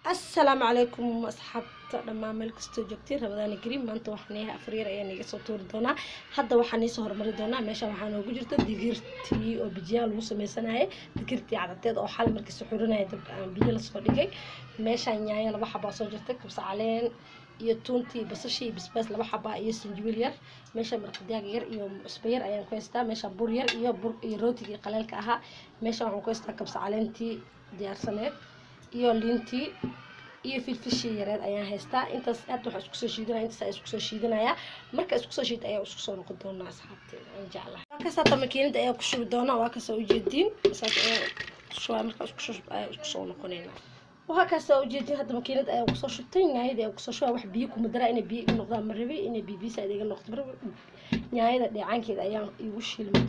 Asalaamu calaykum asxaabta dhammaan meel kastoo joogtiin, Ramadaan kariim. Maanta waxaan yahay afar yar ayaan iga soo tuuri doonaa. Hadda waxaan iisoo horumari doonaa meesha waxaa noogu jirta digirtii oo bijiyaha lagu sameysanayay, digirtii cadadeed oo xal markii suxurinaya dabka aan biyo lasoo dhigay. Meeshaan yaanyo 2 xabaa soo jirta, kabsar caleen iyo tuuntii, basashii iyo basbaas 2 xabaa iyo sinjibiil yar. Meesha maraq digaag yar iyo cusbo yar ayaan ku haystaa. Meesha bur yar iyo bur iyo rootigii qaleelka ahaa. Meesha waxaan ku haystaa kabsar caleentii diyaarsaneed iyo liintii iyo filfishii yareed ayaan haystaa. Intaas aad waxaan isku soo shiidanaya, intaas ayaan isku soo shiidanaya. Marka isku soo shiid ayaan isku soo noqon doonaa asxaabteeda aan jeclahay. Waa kaas hata makiinada ayaa ku shubi doonaa, waa kaas ujeediin, saas ayaan shubaa. Marka isku soo ayaan isku soo noqonaynaa. Waa kaas ujeediin, hadda makiinada ayaa kusoo shubtay, yaanyada ayaa kusoo shubaa. Wax biyo kuma daraa, inay biyo iga noqdaan ma rabi, inay biyo biyo iga noqdo ma rabi. Yaanyada dheecaankeeda ayaan igu shiilmay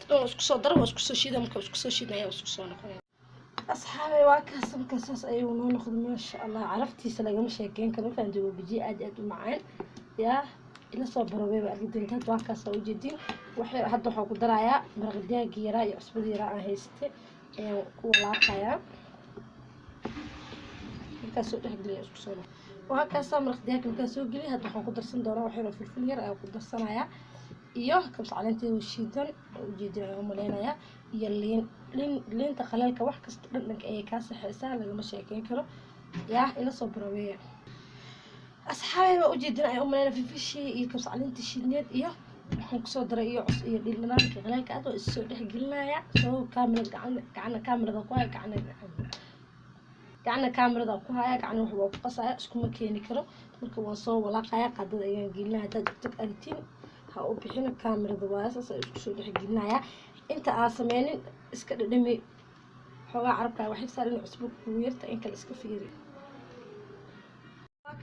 dhan, isku soo daro, waa isku soo shiida. Marka isku soo shiidna ayaa isku soo noqonaya asxaabay. Waa kaas marka saas ayuu noo noqday, maasha Allah. Caraftiisa lagama sheekeyn karo, fahanti. Waa bijiye aad aad u macaan, yaa ila soo barobay baa arki doontaa. Waa kaas ujeediin. Waxay hadda waxaan ku darayaa maraq digaagii yaraa iyo cusbadii yaraa aan haystay ayaan ku walaaqayaa. Markaas soo dhexgeliya isku soo noqo. Waa kaasaa maraq digaagga markaan soo geliyay. Hadda waxaan ku darsan doonaa wax yar oo filfil yar ayaan ku darsanayaa iyo kabsar caleenteeda shiidan oo ujeedin ayaan u maleynayaa iyo liin liin liinta qaleelka. Wax kasta dhadhanka ayay kaa saxeysaa, lagama sheekeyn karo. Yaa ila soo baraweeya asxaabay, waa ujeedin ayaan u maleynaya. Filfishii iyo kabsar caleentii shiidneed iyo waxaan kusoo daray iyo cus iyo dhiin dhanaanka qaleelka aad waa issoo dhex gelinaya. Soo kaamirad gacana kaamirada ku haya, gacana kaamirada ku haya, gacana wax waa ku qasaya, iskuma keeni karo. Marka waan soo walaaqaya, qaadada ayaan gelinaya. Haddaad jigtag aragtiin ha u bixina kaamirada, waayo saas ayaan isku soo dhex gelinaya. Inta aan sameynin iska dhadhami xoogaa carabka, waxay saar in cusbo kugu yarta, in kale iska fiiri.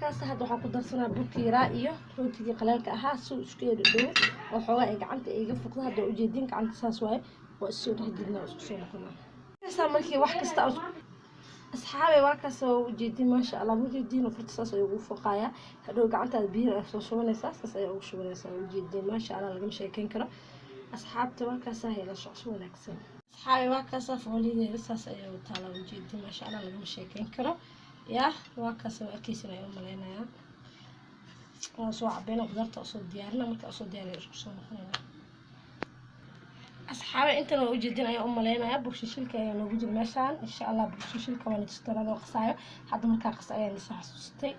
Kaas hadda waxaan ku darsanaa burkii yaraa iyo rootigii qaleelka ahaa si uu isku yara dhowo oo xoogaa ay gacanta iga fuqdo. Hadda ujeedin gacanta saas waaye, waa issoo dhex gelinaa, isku soo noqonaa. Kaasaa markii wax kasta asxaabay, waa kaas oo ujeedin, maasha Allah. Ujeedin furta saas ayuu ugu foqayaa. Hadhow gacantaada biyaha aad soo shubanaysaa, saas ayaa ugu shubanaysaa. Ujeedin, maasha Allah, lagama sheekeyn karo asxaabta. Waa kaasaa hela socso wanaagsan asxaabay. Waa kaasaa fooliyadeeda saas ayaa u taalaa, ujeedin, maasha Allah, lagama sheekeyn karo. Yaa waa kaas waa arkeysin ayaan u maleynayaa. Waan soo cabeyna qudaarta usoo diyaarina, marka usoo diyaariya isku soo noqonayna asxaabe. Intan waa ujeedin ayaan u maleynayaa. Burshishilka ayaa noogu jira meeshaan, insha Allah. Burshishilka waan tusi doonaa loo qasaayo. Hadda markaa qas ayaan isoo xasuustay,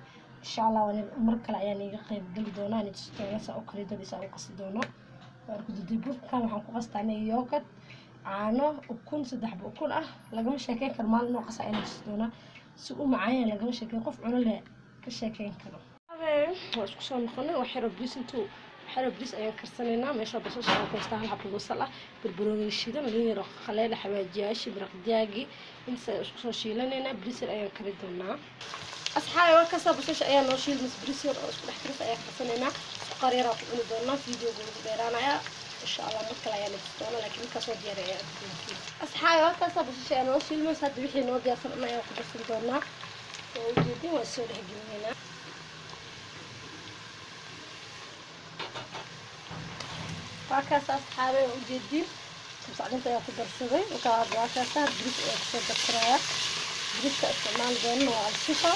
insha Allah mar kale ayaan iga qayb geli doonaa, aan tusi doonaa saa u kari doono, saa u qasi doono. Waan ku diday burkan, waxaan ku qastaa aniga yogurt, caano, ukun, 3 ukun ah. Lagama sheekeyn karo, maalin noo qasa ayaan tusi doonaa si u macaan yahay. Lagama sheekeyn, qof cuno leh ka sheekeyn karo. Waa isku soo noqonay. Wax yar oo bariis intuu, wax yar oo bariis ayaan karsanaynaa. Meesha basasha aan ku haystaa, hal xabo basal ah, barbarooni shiidan, liin yar oo qaleel, xawaajiyaashii, maraq digaagii, intaas ayaan isku soo shiilanaynaa. Bariis yar ayaan kari doonaa asxaabi. Waa kaasaa basasha ayaa noo shiilmaysa. Bariis yar oo isku dhex karis ayaan karsanaynaa, suqaar yar aan ku cuni doonaa. Videoga ugu dheeraanaya, insha Allah mar kale ayaan tusi doonaa, laakiin markaa soo diyaariya ayaa arki doontiin asxaabi. Waa kaasaa basasha ayaa noo shiilmaysa. Hadda wixii noo diyaarsan dhan ayaan ku darsan doonaa, waa ujeedin, waan soo dhex gelinaynaa. Waa kaas asxaabe, waa ujeediin, kabsacdinta ayaa ku darsaday. Markaa waa kaasa bariis ayaa kusoo darsanaya. Bariiska isticmaali doonana waa Alshifa.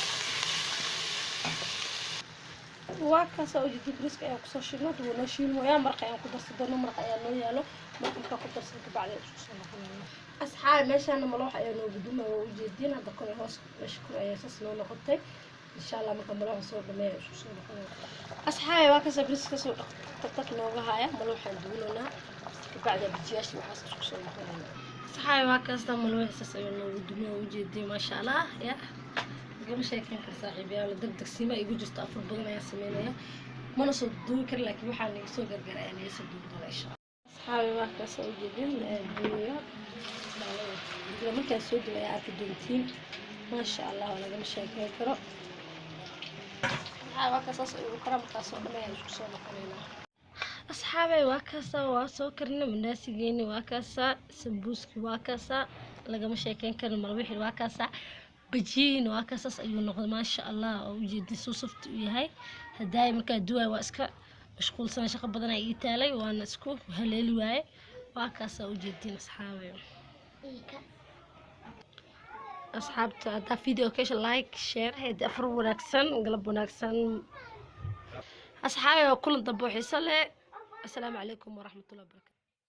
Waa kaasa ujeediin, bariiska ayaa kusoo shilnay. Hadda wuu noo shiilmoyaa, maraq ayaan ku darsan doona, maraq ayaa noo yaalo. Maraq markaa ku darsan kabacdi isku soo noqonayna asxaabe. Meeshaana maloox ayaa noogu dumaya, waa ujeediin. Hadda kor hoos meesha kor ayaa saas noo noqotay, insha Allah marka malooxa soo dhameeya isku soo noqonaya asxaabe. Waa kaasa bariiska soo tag nooga haya, malooxaan duwanaynaa, kabacdi bijiyaasha waxaas isku soo noqonayna asxaabe. Waa kaasta malooxa saas ayuu noogu dumay, waa ujeediin, maasha Allah. Ya lagama sheekeyn karo saaxiibayaal, deg deg siima igu jirto, afur badan ayaa sameynaya, mana soo duubi kara, laakiin waxaa naga soo gargaar ayaa naga soo duubi doona insha Allah asxaabe. Waa kaasa ujeedin duuya, markaan soo duway ayaa arki doontiin, maasha Allah, lagama sheekeyn karo asxaabe. Waa kaas saas ayuu karaa, markaas oo dhan ayaan isku soo noqonaynaa asxaabay. Waa kaasa waa soo karina mandaasigeenii, waa kaasa sambuuski, waa kaasa lagama sheekeyn karo malwixi, waa kaasa bajiyihiina, waa kaasaas ayuu noqday, maasha Allah. Oo ujeedin suu safti u yahay. Hadaaya markaa duwaay waa iska mashquulsana, shaqo badan aa ii taalay, waana isku haleeli waaye. Waa kaasaa ujeedin asxaabay. Asxaabta, haddaa video ka hesha, like, share. Heed afar wanaagsan, galab wanaagsan, asxaabi. Kulan dambe oo xiiso leh. Asalaamu calaykum waraxmatullahi wabarakatu.